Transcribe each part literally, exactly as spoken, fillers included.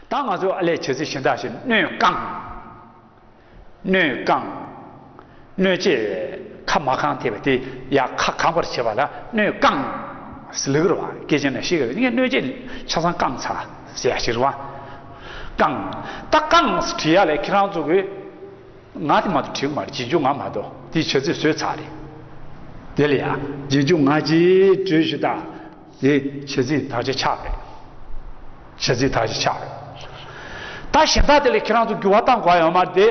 ད་ང་ཚོ་ཨ་ལས་བྱ་ཚིག་གཞན་དག་ཞིག་སྣོད་བཀང་། སྣོད་བཀང་། སྣོད་ཅེས་ཁ་མ་གང་ཐེབས་པ་དེ་ཡ་ཁ་གང་པར་བྱེད་པ་ལ་སྣོད་བཀང་ཟེར་ལབ་ཀྱི་རེད་བ། སྐད་ཆ་ནང་བཤད་ཀྱི་རེད། ངས་སྣོད་ཅེས་ཆ་ཚང་བཀང་ཚར་ཟེར་ཡ་ཞིག་རེད་བ། བཀང་། ད་བཀང་ཟེར་བྲིས་ཡ་ལས་ཁྱེད་རང་ཚོ་གིས་ང་དེ་མ་གཏོགས་བྲིས་མ་རེད། རྗེས་འཇུག་ང་མ་གཏོགས་དེ་བྱ་ཚིག་བཟོས་ཚར་རེད། དེ་ལ་ཡ་རྗེས་འཇུག་ང་ཅིག་བྲིས་ཞུ་ད། དེ་བྱ་ཚིག་དག་ཆ་ཆགས་རེད། བྱ་ཚིག་དག་ཆ་ཆགས་རེད། ད་གཞན་དག་དེ་ལ་ཁྱེད་རང་ཚོ་འགྱུར་བ་གཏང་དགོས་ཡོད་མ་རེད་དེ།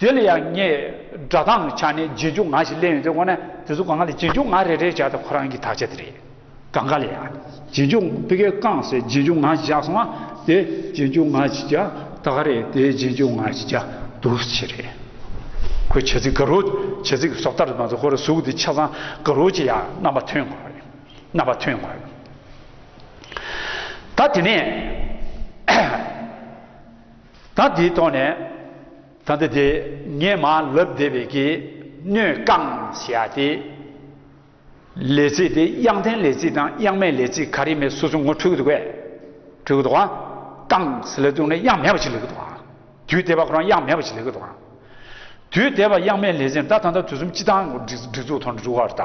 དེ་ལ་ཡང་ངས་སྒྲ་གདངས་ཆ་ནས་རྗེས་འཇུག་ང་ཞིག་ལེན་ཡོང་དུས་སྒང་ལ་རྗེས་འཇུག་ང་རེ་རེ་བྱས་ཏེ་ཁོ་རང་གི་དག་ཆ་དེ་རེད། གང་ག་ལ་ཡང་རྗེས་འཇུག་ཕ་གིར་བཀང་ཟེར་རྗེས་འཇུག་ང་ཞིག་བཞག་སོང་ང་། དེ་རྗེས་འཇུག་ང་ཞིག་བྱ། ད་ག་རེད། དེ་རྗེས་འཇུག་ང་ཞིག་བྱ། འདུག་སེ་རེད། ཁོའི་བྱ་ཚིག་ག་རུ། བྱ་ཚིག་གི་བཟོ་ལྟར་དུ་མ་ཚོ་ཁོ་རང་གཟུགས་དེ་ཆ་ཚང་ག་རུ་ཅིག་ཡང་རྣམ་པ་ཐོན་དགོས་རེད། རྣམ་པ་ཐོན་དགོས་རེད། ད་དེ་ནས། ད་དེའི་ཐོག་ནས། ད་ལྟ་དེ་ངས་མར་ལབ་བསྡད་པའི་གི་སྣོད་བཀང་ཟེར་ཡ་དེ། ལས་ཚིག་དེ་དབྱངས་ལྡན་ལས་ཚིག་དང་དབྱངས་མེད་ལས་ཚིག་ག་རེ་མེད་སོ་སོ་ངོ་འཕྲོད་ཀྱི་འདུག་གས། འཕྲོད་ཀྱི་འདུག་ག་བཀང་ཟེར་ལབ་དུས་ནས་དབྱངས་མེད་པ་ཞིག་ལབ་ཀྱི་འདུག་ག་དུས་འདས་པ་ཁོ་རང་དབྱངས་མེད་པ་ཞིག་ལབ་ཀྱི་འདུག་ག་དུས་འདས་པ་དབྱངས་མེད་ལས་ཚིག་ད་ད་ལྟ་དུས་གསུམ་སྤྱི་བཏང་སྒྲིག་སྒྲིག་འཛུགས་ཐོག་ནས་འགྲོ་བ་རེད། ད་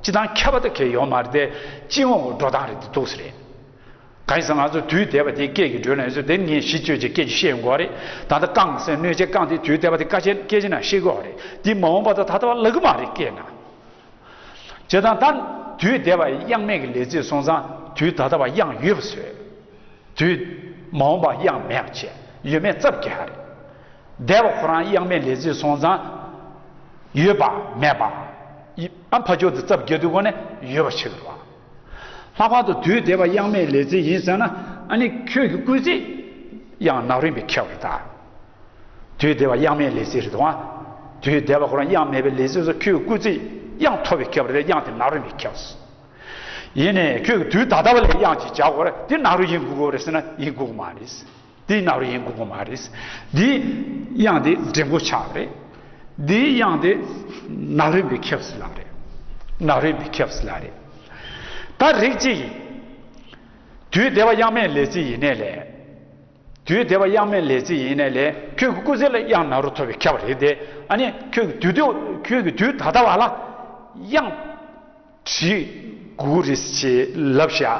སྤྱི་བཏང་ཁྱབ་པ་དེ་གས་ཡོད་མ་རེད་དེ། སྤྱི་ཡོངས་འགྲོ་སྟངས་རེད་དེ་འདུག་ཟེར་རེད། གང་ཡིན་ཟེར་ང་ཚོ་དུས་འདས་པ་དེ་སྐད་ཀྱི་སྒྲོས་ལ་ཡིན་ཚུལ་དེ་ངས་གཞི་བཅོལ་བྱས་སྐད་ཆ་བཤད་ཡོང་གི་རེད། ད་ལྟ་བཀང་ཟེར་སྣོད་ཅེས་བཀང་དེ་དུས་འདས་པ་དེ་སྐད་ཆ་སྐད་ཆ་ནང་བཤད་ཀྱི་ཡོད་རེད། དེ་མ་འོངས་པ་དང་ད་ལྟ་བ་ལབ་ཀྱི་མ་རེད་སྐད་ནང་། བྱས་ཙང་ད་དུས་འདས་པ་དབྱངས་མེད་ཀྱི་ལས་ཚིག་སོང་ཙང་དུས་ད་ལྟ་བ་དབྱངས་ཡོད་པ་བཟོས། དུས་མ་འོངས་པ་དབྱངས་མེད་པ་བྱས། ཡོད་མེད་རྩ་བརྒྱབ་རེད། འདས་པ་ཁོ་རང་དབྱངས་མེད་ལས་ཚིག་སོང་ཙང་། ཡོད་པ་མེད་པ། ཨ་ཕར་ཕྱོགས་དེ་རྩ་བརྒྱབ་དུས་སྒང་ནས་ཡོད་པ་ཆགས་ཀྱི་རེད་བ། ལྷག་པར་དུ་དུས་འདས་པ་དབྱངས་མེད་ལས་ཚིག་ཡིན་ཟེར་ན། ཨ་ནི་ཁྱོད་ཀྱི་སྐུལ་ཚིག་དབྱངས་ནང་རིམ་པས་ཁྱབ་རེད་ད། དུས་འདས་པ་དབྱངས་མེད་ལས་ཚིག་རེད་དོ། དུས་འདས་པ་ཁོ་རང་དབྱངས་མེད་པའི་ལས་ཚིག་སོགས་ཁྱོད་ཀྱི་སྐུལ་ཚིག་དབྱངས་ཐོབ་པས་ཁྱབ་རེད། དབྱངས་དེ་ནང་རིམ་པས་ཁྱབ། ཡིན་ནའི་ཁྱོད་ཀྱི་དུས་ད་ལྟ་བ་ལ་དབྱངས་ཅིག་བྱ་དགོས་རེད། དེ་ནང་རུ་ཡིན་དགོས་ཀྱི་རེད་ཟེར་ན་ཡིན་དགོས་ཀྱི་མ་རེད། འདི་ནང་རུ་ཡིན་དགོས་ཀྱི་མ་རེད། འདི་དབྱངས་འདི་འགྲེང་བུ་ཆགས་རེད། འདི་དབྱངས་འདི་ནང་རིམ་པས་ཁྱབ་ཟེར་ལབ་རེད། ནང་རིམ་པས་ཁྱབ་ཟེར་ལབ་རེད། ད་རིགས་གཅིག་ཡིན། དུས་འདས་པ་དབྱངས་མེད་ལས་ཚིག་ཡིན་ནའི་ལས། དུས་འདས་པ་དབྱངས་མེད་ལས་ཚིག་ཡིན་ནའི་ལས་ཁྱོད་ཀྱི་སྐུལ་ཚིག་ལ་དབྱངས་ནང་རུ་ཐོབ་པས་ཁྱབ་པ་རེད་དེ། ཨ་ནི་ཁྱོད་ཀྱི་དུས་དུས་ཁྱོད་ཀྱི་དུས་ད་ལྟ་བ་ལ་དབྱངས། བྲིས་དགོས་རེད་ཅེས་ལབ་བཞག་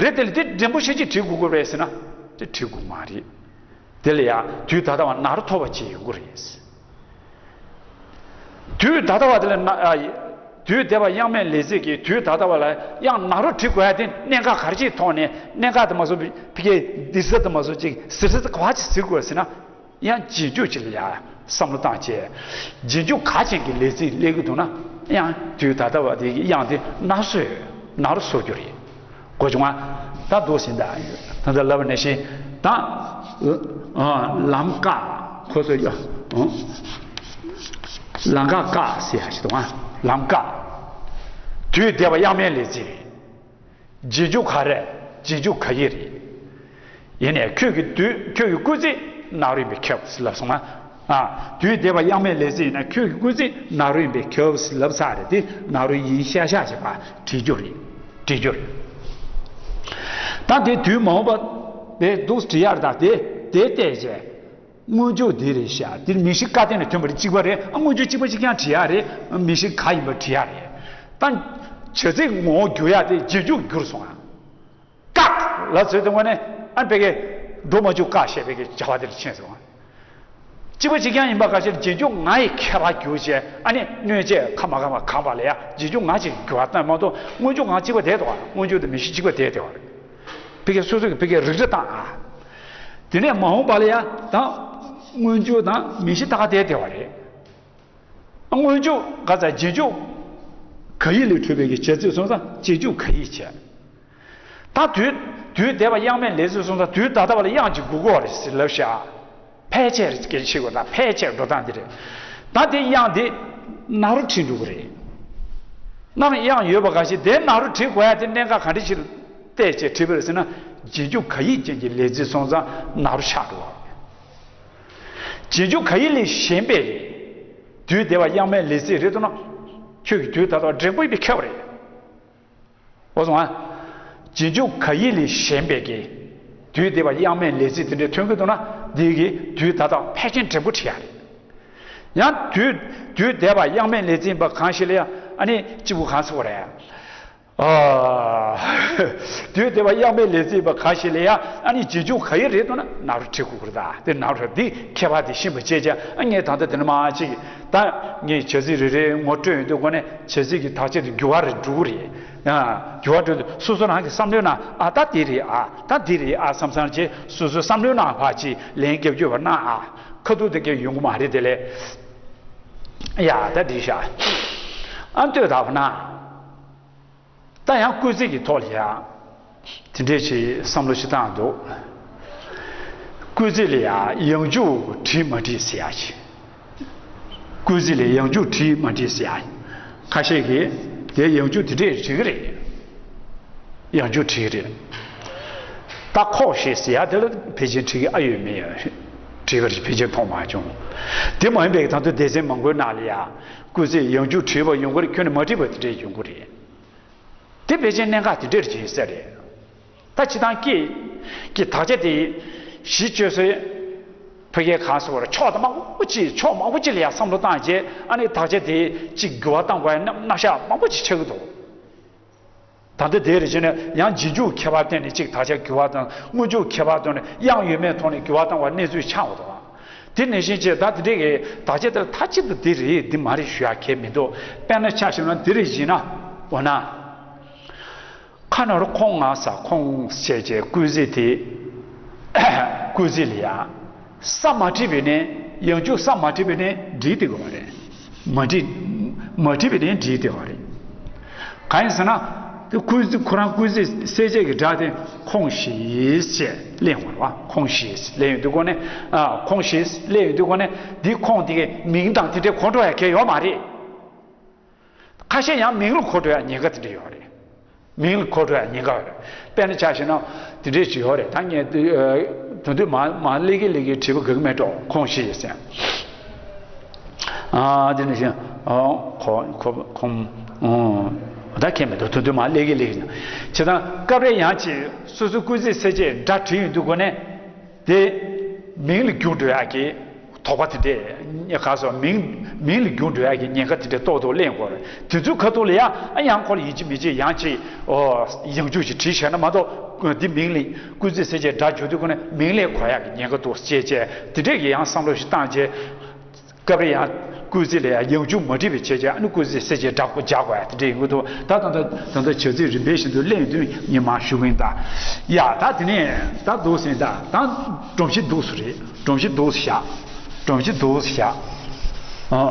རེད། དེ་ལ་དེ་འགྲེང་བུ་ཤེས་ཀྱིས་བྲིས་དགོས་ཀྱི་རེད་ཟེར་ན་དེ་བྲིས་དགོས་མ་རེད། དེ་ལ་ཡང་དུས་ད་ལྟ་བ་ནང་རུ་ཐོབ་པ་ཅིག་ཡོང་གི་རེད། དུས་ད་ལྟ་བ་དེ་ལ་ན་ཨ་དུས་འདས་པ་དབྱངས་མེད་ལས་ཚིག་གིས་དུས་ད་ལྟ་བ་ལ་དབྱངས་ནང་རུ་བྲིས་དགོས་ཡ་དེ་གནད་འགག་ག་རེ་ཅིག་ཐོག་ནས་གནད་འགག་དེ་མ་སོང་ཕ་གིའི་འདི་ཟེར་དེ་མ་སོང་ཅིག་ཟེར་ཟེར་དེ་ག་བ་ཅིག་ཟེར་དགོས་ཟེར་ན། ཡང་རྗེས་འཇུག་ཅིག་ལ་ཡང་བསམ་བློ་བཏང་བྱས། རྗེས་འཇུག་ག་ཅན་གྱི་ལས་ཚིག་སླེབས་ཀྱི་འདུག་ན། ཡང་དུས་ད་ལྟ་བ་དེ་གི་དབྱངས་དེ་ནང་བཟོས། ནང་རུ་བཟོ་རྒྱུ་རེད། གོ་བྱུང་ང་། ད་འདུག་ཟིན་ད། ད་ལྟ་ལབ་པ་ནང་བཞིན་ད། ལམ་ཀ་ཁོ་ཚོ་ཡོད། ལམ་ཀ་ཀ་ཟེར་ཡ་ཞིག་འདུག་ང་། ལམ་ཀ། དུས་འདས་པ་དབྱངས་མེད་ལས་ཚིག་རེད། རྗེས་འཇུག་ག་རེ། རྗེས་འཇུག་ག་ཡིག་རེད། ཡིན་ནའི་ཁྱོད་ཀྱི་དུས་ཁྱོད་ཀྱི་སྐུལ་ཚིག་ནང་རུ་ཡིན་པས་ཁྱབ་ཟེར་ལབ་སོང་ང་། ཨ། དུས་འདས་པ་དབྱངས་མེད་ལས་ཚིག་ཡིན་ན་ཁྱོད་ཀྱི་སྐུལ་ཚིག་ནང་རུ་ཡིན་པས་ཁྱབ་ཟེར་ལབ་ཚར་རེད་དེ། ནང་རུ་ཡིན་ཤག་ཤག་བྱས་པ་བྲིས་རྒྱུ་རེད། བྲིས་རྒྱུ་རེད། ད་དེ་དུས་མ་འོངས་པ་དེ་འདུག་བྲིས་ཡག་རེད། ད་དེ་དེ་བལྟས་བྱས། སྔོན་འཇུག་འདི་རེད་ཤག་འདིར་མིང་གཞི་ཀ་སྟེང་ནས་ཐོན་པ་རེད། གཅིག་པ་རེད། ཨ་སྔོན་འཇུག་གཅིག་པ་གཅིག་རྐྱང་བྲིས་ཡག་རེད། མིང་གཞི་ག་ཡིན་པ་བྲིས་ཡག་རེད། ད་བྱ་ཚིག་ངོ་བོ་འགྱུར་ཡག་དེ་རྗེས་འཇུག་འགྱུར་སོང་ང་། ཀག་ལ་ཟེར་དུས་ནས་ཨ་ཕ་གི་འགྲོ་མ་བཅུག་ཀག་བཤད་པའི་གི་བྱ་བ་དེ་ལ་ཕྱིན་སོང་ང་། གཅིག་པ་གཅིག་རྐྱང་ཡིན་པ་ག་ཅིག་རྗེས་འཇུག་ང་ཡི་ཁྱད་པར་འགྱུར་བྱས། ཨ་ནི་སྣོད་ཅེས་ཁ་མ་གང་བ་གང་བ་ལ་ཡ་རྗེས་འཇུག་ང་ཅིག་འགྱུར་བ་ལྟ་མ་གཏོགས་སྔོན་འཇུག་ང་གཅིག་པ་བསྡད་འདུག་ག་སྔོན་འཇུག་དང་མིང་གཞི་གཅིག་པ་བསྡད་བསྡད་པ་རེད། ཕ་གི་སོ་སོ་གི་ཕ་གི་རིགས་རེ་བཏང་ཨ། དེ་ནས་མ་འོངས་པ་ལ་ཡ་ད་སྔོན་འཇུག་དང་མིང་གཞི་ད་ག་བསྡད་བསྡད་པ་རེད། སྔོན་འཇུག་ག་ཚ་རྗེས་འཇུག་ག་ཡིག་ལས་གྲུབ་པའི་གི་བྱ་ཚིག་སོང་ཙང་རྗེས་འཇུག་ག་ཡིག་བྱས། ད་དུས་དུས་འདས་པ་དབྱངས་མེད་ལས་ཚིག་སོང་ཙང་དུས་ད་ལྟ་བ་ལ་དབྱངས་ཅིག་དགོས་ཀྱི་ཡོད་རེད་ཟེར་ལབ་ཤག་ཕལ་ཆེར་སྐད་ཆ་བཤད་དགོས་ད་ཕལ་ཆེར་འགྲོ་སྟངས་འདི་རེད། ད་དེ་དབྱངས་དེ་ནང་རུ་བྲིས་འགྲོ་གི་རེད། ནང་དབྱངས་ཡོད་པ་ག་ཞིག་དེ་ནང་རུ་བྲིས་དགོས་ཡ་དེ་གནད་འགག་ག་འདྲ་ཞིག་བལྟས་བྱས་བྲིས་པ་རེད་ཟེར་ན། རྗེས་འཇུག་ག་ཡིག་ཅན་གྱི་ལས་ཚིག་སོང་ཙང་ནང་རུ་ཆགས་འགྲོ་བ་རེད། རྗེས་འཇུག་ག་ཡིག་ལས་གཞན་པའི་རེད། དུས་འདས་པ་དབྱངས་མེད་ལས་ཚིག་རེད་འདུག་ན། ཁྱོད་ཀྱི་དུས་ད་ལྟ་འགྲེང་བུ་ཡིན་པས་ཁྱབ་པ་རེད། འོ་སོང་ང་། རྗེས་འཇུག་ག་ཡིག་ལས་གཞན་པའི་གི། དུས་འདས་པ་དབྱེར་མེད་ལས་ཚིག་དེ་འདྲའི་ཐོན་གྱི་འདུག་ན། འདི་གི་དུས་ད་ལྟ་ཕལ་ཆེར་འབྲས་བུ་བྲིས་ཡ་རེད། ཡང་དུས་དུས་འདས་པ་དབྱེར་མེད་ལས་ཚིག་ཡིན་པ་གང་ཞིག་ལ་ཡང་ཨ་ནི་གཅིག་པུ་གང་ཟེར་བ་རེད། ཨ། དུས་འདས་པ་དབྱེར་མེད་ལས་ཚིག་ཡིན་པ་གང་ཞིག་ལ་ཡང་ཨ་ནི་རྗེས་འཇུག་ག་ཡེ་རེད་འདུག་ན་ནཱ་རོ་བྲིས་དགོས་ཀྱི་རེད། ད་དེ་ནཱ་རོ་འདི་ཁྱད་པར་དེ་ཤེས་པ་བྱས་ཀྱང་ཨ་ངས་ད་ལྟ་དེ་ནས་མར་ཅིག་ད་ངས་བྱ་ཚིག་རེ་རེ་ངོ་སྤྲོད་ཡོང་དུས་སྒོ་ནས་བྱ་ཚིག་གི་དག་ཆ་དེ་འགྱུར་བ་རེ་འགྲོ་གི་རེད། ཨ། འགྱུར་བ་འགྲོ་དུས་སོ་སོ་རང་གི་བསམ་བློའི་ནང་ཨ་ད་འདི་རེད་ཨ་ད་འདི་རེད་ཨ་བསམ་བསམ་བྱས་སོ་སོའི་བསམ་བློའི་ནང་ཕར་ཅིག་ལན་རྒྱབ་རྒྱུ་བ་གནང་ཨ། ཁ་ཐུག་དེ་གས་ཡོང་གི་མ་རེད་དེ་ལས། ཡ་ད་འགྲིག་ཤག་ཨ་ལྟོས་དག་པ་ན། ད་ཡང་སྐུལ་ཚིག་གི་ཐོག་ལ་ཡ། དེ་འདྲས་ཅིག་བསམ་བློ་ཞིག་བཏང་འདུག་སྐུལ་ཚིག་ལ་ཡ་ཡང་འཇུག་བྲིས་མ་བྲིས་ཟེར་ཡ་ཅིག་སྐུལ་ཚིག་ལ་ཡང་འཇུག་བྲིས་མ་བྲིས་ཟེར་ཡ། ཁ་ཤས་ཀྱིས་དེ་ཡང་འཇུག་དེ་འདྲས་བྲིས་གི་རེད། ཡང་འཇུག་བྲིས་རེད། ད་ཁོག་ཤེས་ཟེར་ཡ་དེ་ལ་ཕལ་ཆེར་བྲིས་ཀྱི་ཨ་ཡོད་མེད་ཡ། བྲིས་པར་ཕལ་ཆེར་མཐོང་མ་བྱུང་། དེ་མ་ཡིན་པའི་ད་དུང་སྡེ་ཚན་མང་པོའི་ནང་ལ་ཡ། སྐུལ་ཚིག་ཡང་འཇུག་བྲིས་པ་ཡོང་གི་རེད། ཁྱོན་ནས་མ་བྲིས་པ་དེ་འདྲས་ཡོང་གི་རེད། དེ་ཕལ་ཆེར་གནད་འགག་དེ་འདྲས་ཡིན་ས་རེད། ད་སྤྱིར་བཏང་སྐད་ཀྱི་དག་ཆ་དེ་གཞི་བཅོལ་སའི་ཕ་གིའི་གང་ཟེར་བ་རེད། ཕྱོགས་དེ་མང་པོ་ཅིག་ཕྱོགས་མང་པོ་ཅིག་ལ་ཡང་བསམ་བློ་བཏང་རྗེས་ཨ་ནི་དག་ཆ་དེ་གཅིག་འགྱུར་བ་བཏང་དགོས་ཡ་རྣམ་རྣམ་གཞག་མང་པོ་ཅིག་ཆགས་ཀྱི་འདུག་ད་ལྟ་དེ་རེད་བྱས་ན་ཡང་རྗེས་འཇུག་ཁྱད་པར་བསྟན་ནས་གཅིག་དག་ཆ་འགྱུར་བ་དང་སྔོན་འཇུག་ཁྱད་པར་བསྟན་ནས་དབྱངས་ཡོད་མེད་ཐོག་ནས་འགྱུར་བ་བཏང་བ་གནས་ཚུལ་ཆགས་འོང་དང་། དེ་ནང་བཞིན་བྱས་ད་དེ་འདྲའི་གི་དག་ཆ་དེར་མཐའ་གཅིག་ཏུ་འདི་རེད་འདི་མ་རེད་ཞུ་ཡ་གལ་མི་འདུག་དཔེར་ན་ཆ་བཞག་ན་འདི་རེད་བྱས་ན་འོ་ན། ཁ་ནོར་ཁོང་ང་ས་ཁོང་ཞེས་བྱའི་སྐུལ་ཚིག་དེ། སྐུལ་ཚིག་ལ་ཡ། ས་མ་བྲིས་པའི་ནས་ཡང་འཇུག་ས་མ་བྲིས་པའི་ནས་འབྲི་བདེ་བ་རེད། མ་བྲིས། མ་བྲིས་པའི་ནས་འབྲི་བདེ་བ་རེད། གང་ཡིན་ཟེར་ན། དེ་སྐུལ་ཚིག་ཁོ་རང་སྐུལ་ཚིག་གསལ་བྱེད་ཀྱི་སྒྲ་དེ་ཁོང་ཞེས་ཅེས་གླེང་བ་རེད་བ། ཁོང་ཞེས་གླེང་ཡོང་དུས་སྒོ་ནས། ཨ། ཁོང་ཞེས་གླེང་ཡོང་དུས་སྒོ་ནས་འདི་ཁོང་དེ་གའི་མིང་དང་དེ་འདྲའི་གོ་འགྲོ་ཡ་གལ་ཡོད་མ་རེད། ཁ་ཤས་ཡང་མིང་ལ་གོ་འགྲོ་ཡ་ཉེན་ཁ་དེ་འདྲ་ཡོད་རེད། མིང་ལ་གོ་འགྲོ་ཡ་ཉེན་ཁ་ཡོད་རེད། དཔེར་ན་ཆ་བཞག་ན་དེ་འདྲས་ཅིག་ཡོད་རེད། ད་ངས་དེ་དུས་མ་མ་ལེ་གི་ལེ་གི་བྲིས་པ་དགའ་གི་མེད་འགྲོ། ཁོང་ཞེས་ཟེར། ཨ་དེ་ནས་བཞིན་ཨོ་ཁོ་ཁོ་ཁོང་ཨོ་ད་ཁྱད་མེད་འགྲོ། དུས་དུས་མ་ལེ་གི་ལེ་གི་ན་བྱས་ཙང་སྐབས་རེ་ཡང་ཅིག་སོ་སོའི་སྐུལ་ཚིག་གསལ་བྱེད་སྒྲ་བྲིས་ཡོང་དུས་སྒོ་ནས། དེ་མིང་ལ་འགྱུར་འགྲོ་ཡག་གི་དོགས་པ་དེ་འདྲས་ག་སོ་མིང་མིང་ལ་འགྱུར་འགྲོ་ཡག་གི་ཉེན་ཁ་དེ་འདྲས་ཏོག་ཏོག་གླེང་དགོས་རེད། དེ་ཚོའི་ཁ་ཐུག་ལ་ཡ་ཨ་ཡང་ཁོ་ལ་ཡིན་གཅིག་མིན་གཅིག་ཡང་གཅིག་ཨོ་ཡང་འཇུག་ཅིག་བྲིས་བྱས་ན་མ་གཏོགས་འདི་མིང་ལ་སྐུལ་ཚིག་གསལ་བྱེད་སྒྲ་འཇུག་དུས་ཁོ་ནས་མིང་ལ་གོ་ཡག་གི་ཉེན་ཁ་འདུག་ཅེས་བྱས་དེ་འདྲས་ཀྱི་ཡང་བསམ་བློ་ཞིག་བཏང་རྗེས། སྐབས་རེ་ཡང་སྐུལ་ཚིག་ལ་ཡང་ཡང་འཇུག་མ་བྲིས་པའི་ཆེད་ཀྱི་ཨ་ནི་སྐུལ་ཚིག་གསལ་བྱེད་སྒྲ་སྒོ་རྒྱག་དགོས་ཡ་དེ་འདྲ་ཡིན་དགོས་འདུག་ད་ད་ད་ད་ད་བྱ་ཚིག་རིམ་པས་བཞིན་དུ་གླེང་དུས་ངས་མར་ཞུ་གི་ཡིན། ད་ཡ་ད་དེ་ནས་ད་འདུག་ཟིན། ད་ད་སྒྲོམ་གཞི་འདུག་སུ་རེད། སྒྲོམ་གཞི་འདུག་སུ་བཞག་སྒྲོམ་གཞི་འདུག་སུ་བཞག་ཨ།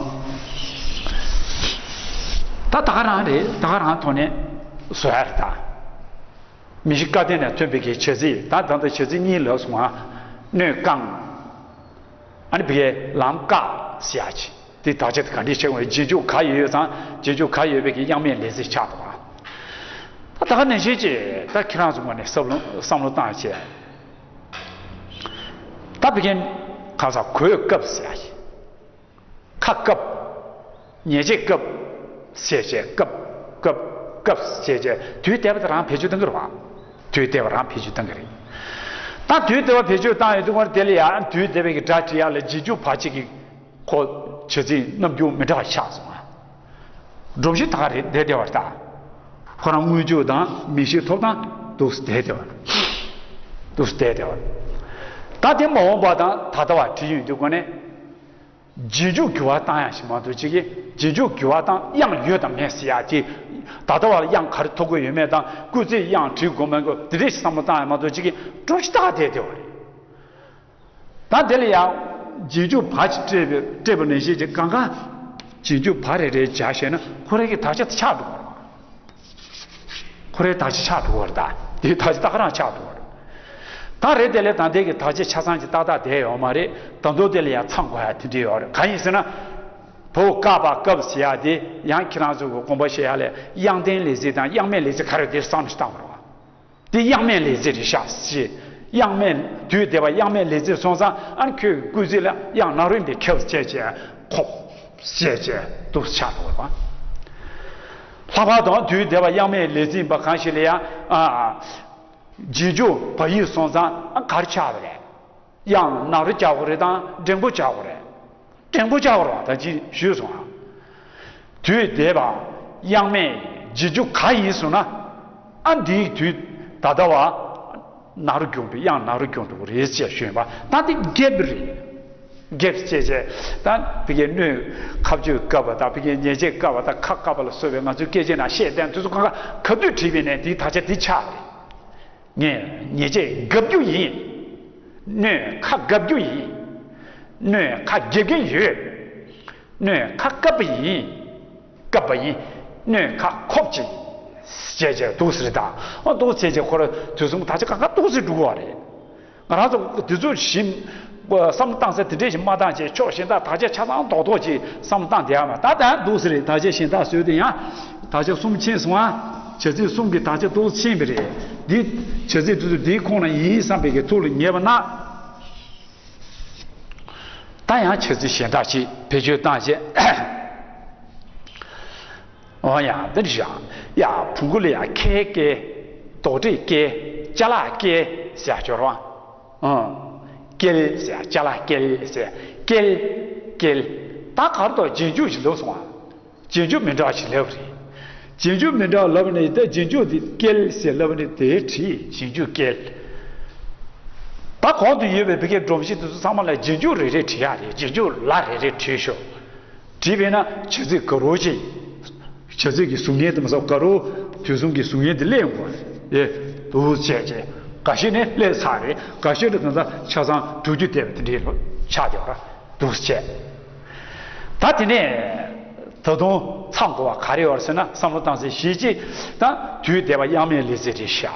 ད་ད་ག་རང་རེད། ད་ག་རང་ཐོག་ནས་བཟོ་ཡ་རེད་ད། མི་གཞི་སྐལ་ལྡན་ནས་ཐོན་པའི་གི་བྱ་ཚིག་ད་ད་ལྟ་བྱ་ཚིག་གཉིས་ལབ་སོང་ང་། སྣོད་བཀང་། ཨ་ནི་བི་ཡའི་ལམ་བཀག་ཟེར་ཡ་ཅིག་དེ་དག་ཆ་དེ་ག་འདྲས་བྱེད་དགོས། རྗེས་འཇུག་ག་ཡོད་ཡོད་ཙང་རྗེས་འཇུག་ག་ཡོད་པའི་གི་དབྱེར་མེད་ལས་ཚིག་ཆགས་འདུག་ད་ད་ག་ནང་བཞིན་ཅིག་ད་ཁྱེད་རང་ཚོ་ངོས་ནས་བསམ་བློ་བསམ་བློ་བཏང་བྱས། ད་བི་ཀན་ག་ས་གོས་སྐབས་ཟེར་ཡ་ཅིག་ཁ་སྐབས། ཉལ་ཆས་སྐབས། ཟས་བཅད་སྐབས། སྐབས་སྐབས་ཟས་བཅད་དུས་འདས་པ་དེ་རང་བེད་སྤྱོད་གཏོང་གི་རེད་བ། དུས་འདས་པ་རང་བེད་སྤྱོད་གཏོང་གི་རེད། ད་དུས་འདས་པ་བེད་སྤྱོད་བཏང་ཡོད་དུས་ཁོ་དེ་ལ་ཡང་དུས་འདས་པའི་གི་སྒྲ་བྲིས་ཡག་ལ་རྗེས་འཇུག་བ་གཅིག་གི་ཁོ་བྱ་ཚིག་རྣམ་འགྱུར་མི་འདྲ་བ་ཆགས་སོང་ང་། སྒྲོམ་གཞི་ད་ག་རེད་བསྡད་བསྡད་པ་རེད་ད། ཁོ་རང་དངོས་སྦྱོར་དང་མིང་གཞི་ཐོབ་ཐང་འདུག་སེ་བསྡད་བསྡད་པ་རེད། འདུག་སེ་བསྡད་བསྡད་པ་རེད། ད་དེ་མ་འོངས་པ་དང་ད་ལྟ་བ་བྲིས་ཡོང་དུས་ཁོ་ནས། རྗེས་འཇུག་འགྱུར་བ་བཏང་ཡག་ཞིག་མ་གཏོགས་ཅིག་གིས་རྗེས་འཇུག་འགྱུར་བ་བཏང་དབྱངས་ཡོད་དམ་མེད་ཟེར་ཡག་དེ། ད་ལྟ་བར་དབྱངས་ག་རེ་ཐོབ་ཀྱི་ཡོད་མེད་དང་སྐུལ་ཚིག་དབྱངས་བྲིས་དགོས་མེད་དགོས་དེ་འདྲས་ཞིག་བསམ་བློ་བཏང་ཡག་མ་གཏོགས་ཅིག་གིས་སྒྲོམ་གཞི་ད་ག་བསྡད་བསྡད་པ་རེད། ད་དེ་ལ་ཡང་རྗེས་འཇུག་བ་ཅིག་སྤྲད་པའི་སྤྲད་པ་ནང་བཞིན་གྱི་གང་ག་རྗེས་འཇུག་བ་རེ་རེ་སྦྱར་བྱས་ན་ཁོ་རང་གི་དག་ཆ་དེ་ཆགས་འགྲོ་བ་རེད། ཁོ་རའི་དག་ཆ་ཆགས་འགྲོ་བ་རེད་ད། དེའི་དག་ཆ་ད་ག་རང་ཆགས་འགྲོ་བ་རེད། ད་རེད་དེ་ལས་ད་ལྟའི་གི་དག་ཆ་ཆ་ཚང་གི་ཏག་ཏག་བསྡད་ཡོད་མ་རེད། ད་དུང་དེ་ལ་ཡང་ཚང་དགོས་ཡ་དེ་འདྲ་ཡོད་རེད། གང་ཡིན་ཟེར་ན། བོད་བཀག་པ་སྐབས་ཟེར་ཡ་དེ་ཡང་ཁྱེད་རང་ཚོ་གི་དགོངས་པ་བཞེས་ཡ་ལས་དབྱངས་ལྡན་ལས་ཚིག་དང་དབྱེར་མེད་ལས་ཚིག་ག་རེ་དེ་བསམ་བློ་ཞིག་བཏང་བ་རེད་བ། དེ་དབྱེར་མེད་ལས་ཚིག་རེད་ཤག་ཞེས། དབྱེར་མེད་དུས་འདས་པ་དབྱེར་མེད་ལས་ཚིག་སོང་ཙང་ཨ་ནི་ཁྱོད་ཀྱི་སྐུལ་ཚིག་ལ་དབྱངས་ནང་རོལ་འདི་ཁེབས་བྱས་བྱས་ཁོག་བྱས་བྱས་འདུག་ཆགས་འགྲོ་བ། ལྷག་པར་དུ་དུས་འདས་པ་དབྱེར་མེད་ལས་ཚིག་ཡིན་པ་གང་ཞིག་ལ་ཡང་ཨ། རྗེས་འཇུག་བ་ཡིག་སོང་ཙང་ཨ་ག་རེ་ཆགས་པ་རེད། དབྱངས་ན་རོ་རྒྱག་དགོས་རེད་དང་འགྲེང་བུ་རྒྱག་དགོས་རེད། འགྲེང་བུ་རྒྱག་དགོས་རེད་བ། ད་ཅི་ཞུས་སོང་ཨ། དུས་འདས་པ་དབྱངས་མེད་རྗེས་འཇུག་ག་ཡིན་སོང་ན། ཨ་འདིའི་དུས་ད་ལྟ་བ་ན་རོ་རྒྱུག་པའི་དབྱངས་ན་རོ་རྒྱུག་འགྲོ་གི་རེད་ཅེས་ཞུས་པ་ད་འདི་རྒྱབ་རེད། རྒྱབ་ཅེས་བྱས་ད་ཕ་གིའི་སྣོད་ཁ་གཅོད་བཀབ་པ་དང་ཕ་གིའི་ཉེས་བྱས་བཀབ་པ་དང་ཁ་བཀབ་པ་ལ་སོགས་པའི་ང་ཚོའི་སྐད་ཆའི་ནང་བཤད་དེ་དུས་ཚོད་གང་ག་ག་དུས་བྲིས་པའི་ནས་དེའི་དག་ཆ་དེ་ཆགས་རེད། ངས་ཉེས་བྱས་བཀབ་རྒྱུ་ཡིན། སྣོད་ཁ་བཀབ་རྒྱུ་ཡིན། སྣོད་ཁ་རྒྱབ་ཀྱི་ཡོད། སྣོད་ཁ་བཀབ་པ་ཡིན། བཀབ་པ་ཡིན། སྣོད་ཁ་ཁོབ་ཅིག་བྱས་བྱས་འདུག་ཟེར་དང་འདུག་བྱས་བྱས་ཁོ་ར་དུས་གསུམ་དག་ཆ་གང་ག་འདུག་ཟེར་འགྲོ་གི་བ་རེད། ང་རང་ཚོ་དུས་ཚོད་བཞིན་བསམ་བློ་བཏང་ས་དེ་འདྲས་ཞིག་མ་བཏང་བྱས་ཕྱོགས་གཞན་དག་དག་ཆ་ཆ་ཚང་རྡོག་རྡོག་ཅིག་བསམ་བློ་བཏང་བསྡད་ཡ་མ་ད་ད་འདུག་ཟེར་རེད། དག་ཆ་གཞན་དག་བཟོས་དེ་ཡང་དག་ཆ་གསུམ་ཕྱིན་སོང་ཨ། བྱ་ཚིག་གསུམ་གྱི་དག་ཆ་འདུག་ཕྱིན་པ་རེད། འདི་བྱ་ཚིག་དེ་ཚོ་འདིའི་ཁོངས་ན་ཡིན་བསམ་པའི་གི་ཐུགས་ལ་ངེས་པ་ན། ད་ཡང་བྱ་ཚིག་གཞན་དག་ཅིག་བེད་སྤྱོད་བཏང་བྱས། འོ་ཡ་འདི་འདྲ་བཞག་ཡ། བོང་གུ་ལ་ཡ་ཁའི་ཀའི། རྡོག་ཁྲེས་ཀའི། ཅ་ལག་ཀའི་ཟེར་ཡ་སྦྱོར་བ། ཨང་། ཀེལ་ཟེར་ཡ་ཅ་ལག་ཀེལ་ཟེར། ཀེལ། ཀེལ། ད་གར་དུ་རྗེས་འཇུག་ཞིག་ལབ་སོང་བ། རྗེས་འཇུག་མི་འདྲ་བ་ཞིག་ལབ་རེད། རྗེས་འཇུག་མི་འདྲ་བ་ལབ་ནས་ད་རྗེས་འཇུག་དེ་ཀེལ་ཟེར་ལབ་ནས་དེ་བྲིས་རྗེས་འཇུག་ཀེལ། ད་གོང་དུ་ཡོད་པའི་བོད་སྐད་སྒྲོམ་གཞི་དེ་ཚོ་ཚང་མ་ལ་རྗེས་འཇུག་རེ་རེ་བྲིས་ཡ་རེད། རྗེས་འཇུག་ལ་རེ་རེ་བྲིས་ཤོག་བྲིས་པས་ན་བྱ་ཚིག་ག་རུ་ཅིག་བྱ་ཚིག་གི་གཟུགས་བརྙན་དེ་མ་ཟད་ག་རུ་དུས་གསུམ་གྱི་གཟུགས་བརྙན་དེ་སླེབས་ཡོང་གི་རེད། དེ་འདུག་བྱས་བྱས་འགའ་ཤས་ནི་སླེབས་ཚར་རེད། འགའ་ཤས་ནི་ད་ལྟ་ཆ་ཚང་དྲུག་ཅུ་འདས་པ་དེ་འདྲའི་ཆགས་བསྡད་པ་འདུག་བྱས། ད་དེ་ནས་ད་དུང་ཚང་དགོས་པ་ག་རེ་ཡོད་ཟེར་ན་བསམ་བློ་བཏང་ཚེ་གཞི་གཅིག་ད་དུས་འདས་པ་དབྱངས་མེད་ལེ་ཚན་རེད་ཤག་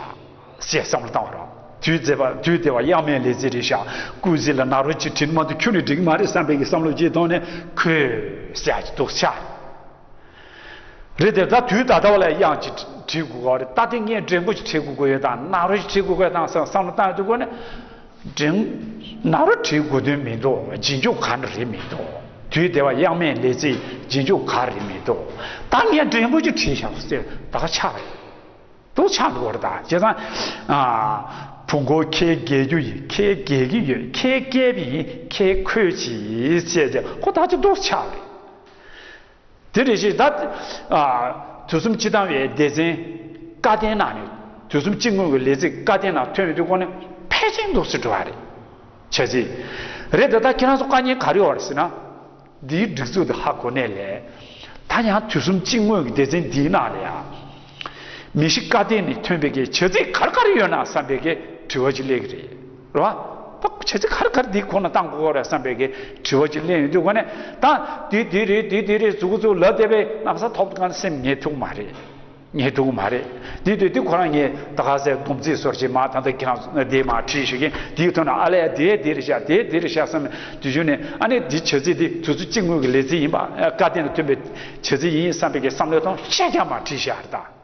ཅེས་བསམ་བློ་བཏང་བ་རེད། དུས་འདས་པ་དུས་འདས་པ་དབྱངས་མེད་ལེ་ཚན་རེད་ཤག་སྐུལ་ཚིག་ལ་ན་རོ་གཅིག་བྲིས་ན་མ་གཏོགས་ཁྱོན་ནས་འགྲིག་གི་མ་རེད་བསམ་པའི་གི་བསམ་བློ་གཅིག་བཏང་ནས་ཁོས་ཟེར་ཡ་གཅིག་འདུག་ཆགས། རེད་དེ་ད་དུས་ད་ལྟ་བ་ལ་དབྱངས་གཅིག་བྲིས་དགོས་ག་རེད། ད་དེ་ངས་འགྲེང་བུ་གཅིག་བྲིས་དགོས་ཀྱི་ཡོད་དང་ན་རོ་གཅིག་བྲིས་དགོས་ཀྱི་ཡོད་དང་བསམ་བསམ་བློ་བཏང་ཡོད་དུས་སྒོ་ནས་འགྲེང་ན་རོ་བྲིས་དགོས་དོན་མི་འདུག་རྗེས་འཇུག་ག་འདྲ་རེད་མི་འདུག་དུས་འདས་པ་དབྱངས་མེད་ལེ་ཚན་རྗེས་འཇུག་ག་རེད་མི་འདུག་ད་ངས་འགྲེང་བུ་གཅིག་བྲིས་བཞག་ཟེར་ད་ག་ཆགས་རེད། དུ་ཆགས་འགྲོ་བ་རེད་ད། བྱས་ཙང་། ཨ། བོང་གུ་ཁའི་རྒྱལ་རྒྱུ་ཡིན། ཁའི་རྒྱལ་གྱི་ཡོད། ཁའི་རྒྱལ་བ་ཡིན། ཁའི་ཁོལ་གྱི་ཡིན་བྱས་ཏེ་ཁོ་ད་ཅི་འདུག་ཆགས་རེད། དེ་རེད་ཞེས་ད། ཨ། དུས་གསུམ་སྤྱི་བཏང་བའི་སྡེ་ཚན་བཀའ་བསྟན་ནང་ནས་དུས་གསུམ་སྤྱི་དངོས་ཀྱི་ལས་ཚིག་བཀའ་བསྟན་ནང་ཐོན་ཡོང་དུས་ཁོ་ནི་ཕལ་ཆེར་འདུག་སེ་འགྲོ་བ་རེད། བྱས་ཙང་། རེད་ད་ད་ཁྱེད་རང་ཚོ་བཀའ་ཉན་ག་རེ་ཡོད་རེད་ཟེར་ན། འདིའི་སྒྲིག་འཛུགས་དེ་ཧ་གོ་ནས་ལས། ད་ཡང་དུས་གསུམ་སྤྱི་དངོས་ཀྱི་སྡེ་ཚན་འདིའི་ནང་ལ་ཡང་། མི་ཤི་བཀའ་བསྟན་ནས་ཐོན་པའི་གི་བྱ་ཚིག་ག་རེ་ག་རེ་ཡོད་ན་བསམ་པའི་གི་དྲི་བ་ཅིག་སླེབས་ཀྱི་རེད། རེད་བ། ད་བྱ་ཚིག་ག་རེ་ག་རེ་འདིའི་ཁོངས་ན་བཏང་དགོས་རེད་བསམ་པའི་གི་དྲི་བ་ཅིག་སླེབས་ཡོང་དུས་ཁོ་ནས་ད་འདི་འདི་རེད་འདི་འདི་རེད་མཛུབ་གུ་ཚུར་ལབ་བསྡད་པས་གནམ་ས་ཐོབ་གང་སེམས་ངེས་ཐུབ་མ་རེད། ངེས་ཐུབ་མ་རེད། དེ་དུས་དེ་ཁོ་རང་ངས་ད་ག་ཟེ་སྡོམ་རྩིས་སོར་ཅིག་མ་ད་ལྟ་ཁྱེད་རང་དེ་མ་བྲིས་ཤིག་གིན་དེའི་ཐོག་ན་ཨ་ལས་དེ་དེ་རེད་ཤག་དེ་དེ་རེད་ཤག་བསམ་དུས་རྒྱུན་ནས་ཨ་ནི་འདི་བྱ་ཚིག་འདི་དུས་ཚོད་གཅིག་སྔོན་གྱི་ལས་ཚིག་ཡིན་པ་བཀའ་བསྟན་ལ་ཐོན་པའི་བྱ་ཚིག་ཡིན་བསམ་པའི་གི་བསམ་བློའི་ཐོག་ཤ་རྒྱག་མ་བྲིས་ཤག་རེད་ད།